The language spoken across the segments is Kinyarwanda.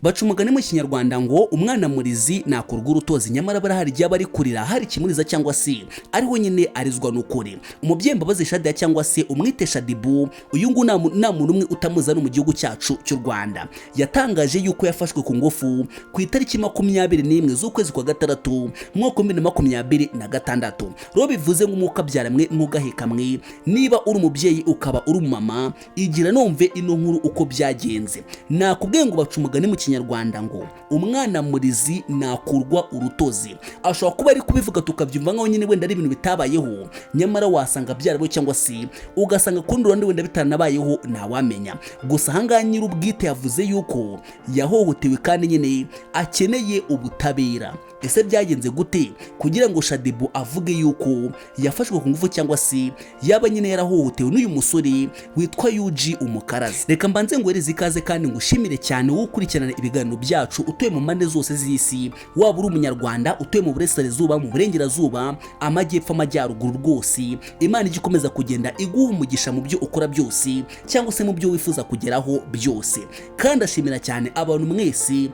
Baca umugani mu Kinyarwanda ngo umwana murizi nakurwa urutozi, nyamara barahari igihe aba ari kurira hari ikimuriza cyangwa se ariho nyine arizwa n'ukuri. Umubyeyi Mbabazi Shadia cyangwa se umwite Shaddyboo, uyu nguyu nta muntu umwe utamuzi hano mu gihugu cyacu cy'u Rwanda, yatangaje yuko yafashwe ku ngufu ku itariki 21 z'ukwezi kwa gatandatu mu mwaka wa 2026. Rero bivuze ngo umwuka mwe ntugaheka mwe. Niba uri umubyeyi ukaba uri umumama, igira numve ino nkuru uko byagenze. Nakubwiye ngo baca umugani mu Kinyarwanda ngo umwana murizi nakurwa urutozi. Ashobora kuba ari kubivuga tukabyumva nkaho nyine wenda ari ibintu bitabayeho, nyamara wasanga byarabayeho cyangwa se ugasanga ku rundi ruhande wenda bitanabayeho, ntawamenya. Gusa ahangaha nyir'ubwite yavuze yuko yahohotewe kandi nyine akeneye ubutabera. Ese byagenze gute kugira ngo Shaddyboo avuge yuko yafashwe ku ngufu cyangwa se yaba nyine yarahohotewe n'uyu musore witwa Yuji Umukarazi? Reka mbanze nguhereze ikaze kandi ngushimire cyane wowe ukurikirana ibiganiro byacu utuye mu mpande zose z'isi, waba uri Umunyarwanda utuye mu burasirazuba, mu burengerazuba, amajyepfo, amajyaruguru. Rwose Imana ijya ikomeza kugenda iguha umugisha mu byo ukora byose cyangwa se mu byo wifuza kugeraho byose. Kandi ashimira cyane abantu mwese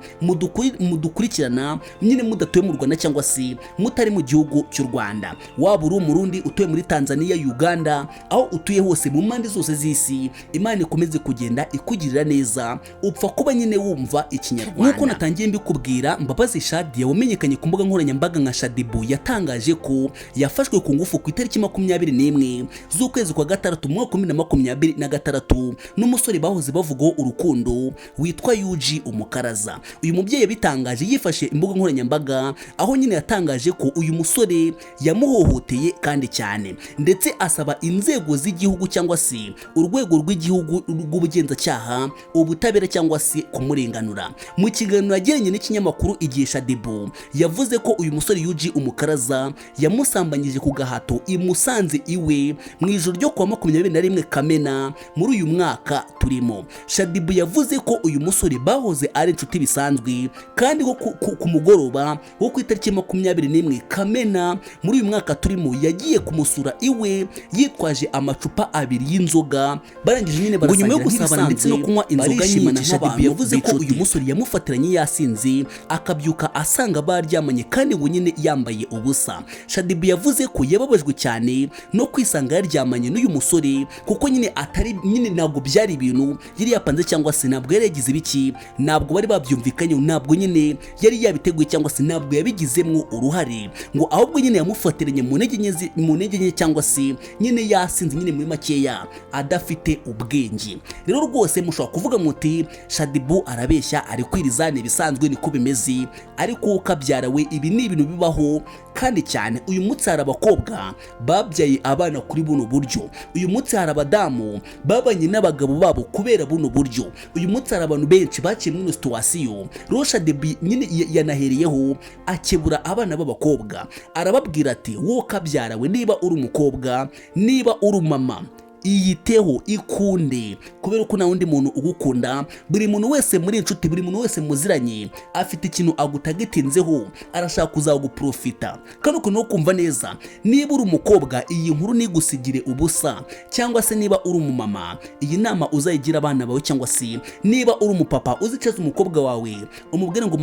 mudukurikirana nyine mudatuye mu Rwanda cyangwa se mutari mu gihugu cy'u Rwanda, waba uri Umurundi utuye muri Tanzania, Uganda, aho utuye hose mu mpande zose z'isi, Imana ikomeze kugenda ikugirira neza, upfa kuba nyine wumva Ikinyarwanda. Nk'uko natangiye mbikubwira, Mbabazi Shadia wamenyekanye ku mbuga nkoranyambaga nka Shaddyboo yatangaje ko yafashwe ku ngufu ku itariki 21 z'ukwezi kwa gatandatu mu mwaka wa 2026 n'umusore bahoze bavugaho urukundo witwa Yuji Umukaraza. Uyu mubyeyi yabitangaje yifashe imbuga nkoranyambaga, aho nyine yatangaje ko uyu musore yamuhohoteye kandi cyane, ndetse asaba inzego z'igihugu cyangwa se urwego rw'igihugu rw'ubugenzacyaha ubutabera cyangwa se kumurenganura. Mu kiganiro yagiranye n'ikinyamakuru Igihe, Shaddyboo yavuze ko uyu musore Yuji Umukaraza yamusambanyije ku gahato i Musanze iwe mu ijoro ryo kuwa 21 Kamena muri uyu mwaka turimo. Shaddyboo yavuze ko uyu musore bahoze ari inshuti bisanzwe, kandi ko ku mugoroba wo ku itariki 21 Kamena muri uyu mwaka turimo yagiye kumusura iwe yitwaje amacupa abiri y'inzoga. Barangije nyine Ngo nyuma yo barasangira gusabana ndetse no nk'ibisanzwe, kunywa inzoga barishimana nyinshi, nk'abantu Shaddyboo yavuze ko b'inshuti. uyu Musore yamufatiranye yasinze, akabyuka asanga baryamanye kandi ngo nyine yambaye ubusa. Shaddyboo yavuze ko yababajwe cyane no kwisanga yaryamanye n'uyu musore, kuko nyine atari nyine ntabwo byari ibintu yari yapanze cyangwa se ntabwo yari yagize ibiki, ntabwo bari babyumvikanye, ntabwo nyine yari yabiteguye cyangwa se ntabwo yabigizemo uruhare, ngo ahubwo nyine yamufatiranye mu ntege nke cyangwa se nyine yasinze, nyine muri makeya adafite ubwenge. Rero rwose mushobora kuvuga muti Shaddyboo arabeshya, ari kwiriza, ni ibisanzwe, niko bimeze, ariko ukabyara we, ibi ni ibintu bibaho kandi cyane. Uyu munsi hari abakobwa babyaye abana kuri buno buryo, uyu munsi hari abadamu babanye n'abagabo babo kubera buno buryo, uyu munsi hari abantu benshi baciye muri ino situation. Rero Shaddyboo nyine yanahereyeho akebura abana b'abakobwa, arababwira ati: "Wowe kabyara we, niba uri umukobwa, niba uri umama, iyiteho, ikunde, kubera ko nta wundi muntu ugukunda. Buri muntu wese muri inshuti, buri muntu wese muziranye afite ikintu agutagitinzeho, arashaka kuzaguprofita." Kano kuntu no kumva neza, niba uri umukobwa iyi nkuru nigusigire ubusa, cyangwa se niba uri umumama iyi nama uzayigira abana bawe, cyangwa se niba uri umupapa uzicaza umukobwa wawe umubwire ngo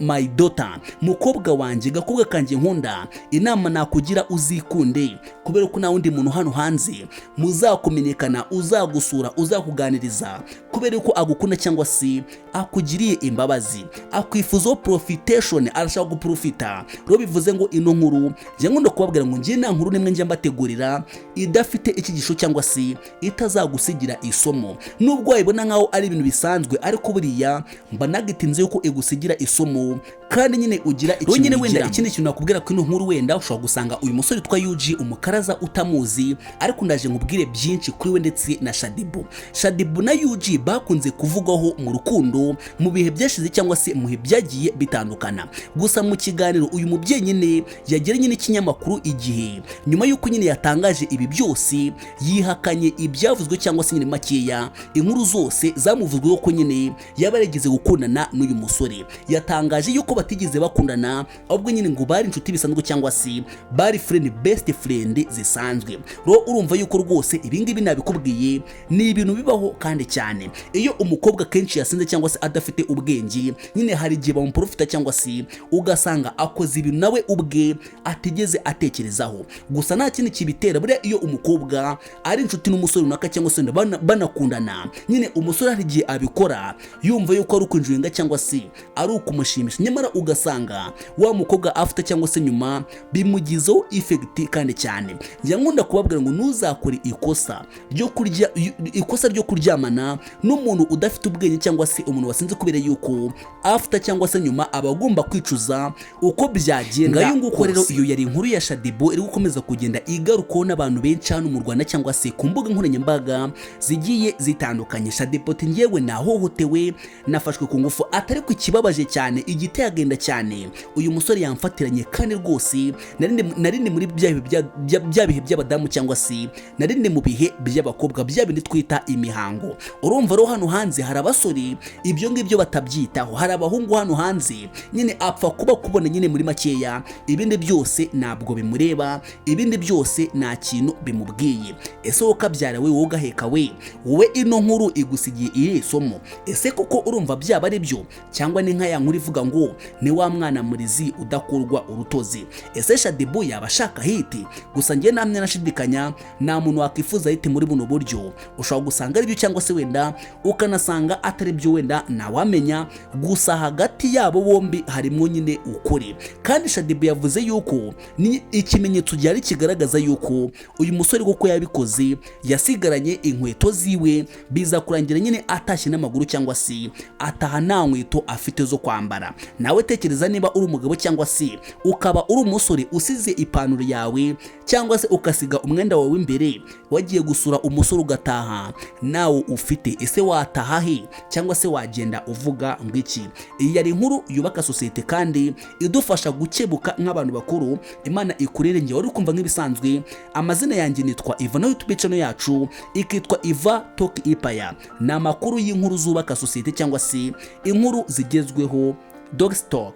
"My daughter, mukobwa wanjye, gakobwa kanjye nkunda, inama nakugira uzikunde, kubera ko nta wundi muntu hano hanze muzakumenyekana, uzagusura, uzakuganiriza kubera ko agukunda cyangwa se akugiriye imbabazi, akwifuzaho profitation, arashaka guprofita." Rero bivuze ngo ino nkuru njya nkunda kubabwira ngo njye nta nkuru nimwe njya mbategurira idafite icyigisho cyangwa se itazagusigira isomo. Nubwo wayibona nkaho ari ibintu bisanzwe, ariko buriya mba nagitinze yuko igusigira isomo kandi nyine ugira Rero ikintu nyine wenda wigiramo. ikindi Kintu nakubwira ko ino nkuru wenda ushobora gusanga uyu musore witwa Yuji Umukaraza utamuzi, ariko ndaje nkubwire byinshi kuri we ndetse na Shaddyboo. Shaddyboo na Yuji bakunze kuvugwaho mu rukundo mu bihe byashize cyangwa se mu bihe byagiye bitandukana. Gusa mu kiganiro uyu mubyeyi nyine yagiranye n'ikinyamakuru Igihe, nyuma y'uko nyine yatangaje ibi byose, yihakanye ibyavuzwe cyangwa se nyine makeya inkuru zose zamuvuzweho ko nyine yaba yarigeze gukundana n'uyu musore. Yatangaje yuko batigeze bakundana, ahubwo nyine ngo bari inshuti bisanzwe cyangwa se bari friend, best friend zisanzwe. Rero urumva yuko rwose Rwose ibingibi nabikubwiye, ni ibintu bibaho kandi cyane. Iyo umukobwa kenshi yasinze cyangwa se adafite ubwenge, nyine hari igihe bamuprofita cyangwa se ugasanga akoze ibintu nawe ubwe atigeze atekerezaho. Gusa nta kindi kibitera. Buriya iyo umukobwa ari inshuti n'umusore runaka cyangwa se banakundana, nyine umusore hari igihe abikora yumva yuko ari ukwinjiringa cyangwa se ari ukumushimisha, nyamara ugasanga wa mukobwa afite cyangwa se nyuma bimugizeho effect kandi cyane. Njya nkunda kubabwira ngo ntuzakore ikosa ryo kurya, ikosa ryo kuryamana n'umuntu udafite ubwenge cyangwa se umuntu wasinze, kubera yuko after cyangwa se nyuma aba agomba kwicuza uko byagenda. Ngayo nguko rero, iyo yari inkuru ya Shaddyboo iri gukomeza kugenda igarukwaho n'abantu benshi hano mu Rwanda cyangwa se ku mbuga nkoranyambaga zigiye zitandukanye. Shaddyboo ati: "Njyewe nahohotewe, nafashwe ku ngufu." Atari ku ikibabaje cyane, igiteye agenda cyane, uyu musore yamfatiranye, kandi rwose nari ndi muri bya bihe by'abadamu cyangwa se nari ndi mu bihe by'abakobwa, bya bindi twita imihango. Urumva rero, hano hanze hari abasore ibyo ngibyo batabyitaho. Hari abahungu hano hanze nyine apfa kuba kubona nyine muri makeya, ibindi byose ntabwo bimureba, ibindi byose nta kintu bimubwiye. Ese wowe ukabyara we, wowe ugaheka we, wowe ino nkuru igusigiye irihe somo? Ese koko urumva byaba ari byo, cyangwa ni nka ya nkuru ivuga ngo ni wa mwana murizi udakurwa urutozi? Ese Shaddyboo yaba ashaka hit? Gusa njye namwe nashidikanya, nta muntu wakwifuza hit muri buno buryo. Ushobora gusanga aribyo cyangwa se wenda ukanasanga atari byo, wenda ntawamenya. Gusa hagati yabo bombi harimo nyine ukuri, kandi Shaddyboo yavuze yuko ni ikimenyetso gihari kigaragaza yuko uyu musore koko yabikoze. Yasigaranye inkweto ziwe, biza kurangira nyine atashye n'amaguru cyangwa se ataha nta nkweto afite zo kwambara. Nawe tekereza niba uri umugabo cyangwa se ukaba uri umusore, usize ipantaro yawe cyangwa se ukasiga umwenda wawe w'imbere, wagiye gusura umusore, ugataha nawe ufite, ese wataha he cyangwa se wagenda uvuga ngo iki? Iyi yari inkuru yubaka sosiyete kandi idufasha gukebuka nk'abantu bakuru. Imana ikurere. Njye wari kumva nk'ibisanzwe, amazina yanjye nitwa Iva, na YouTube channel yacu ikitwa Iva Talk Ipaya. Ni amakuru y'inkuru zubaka sosiyete cyangwa se inkuru zigezweho. Dog Stock.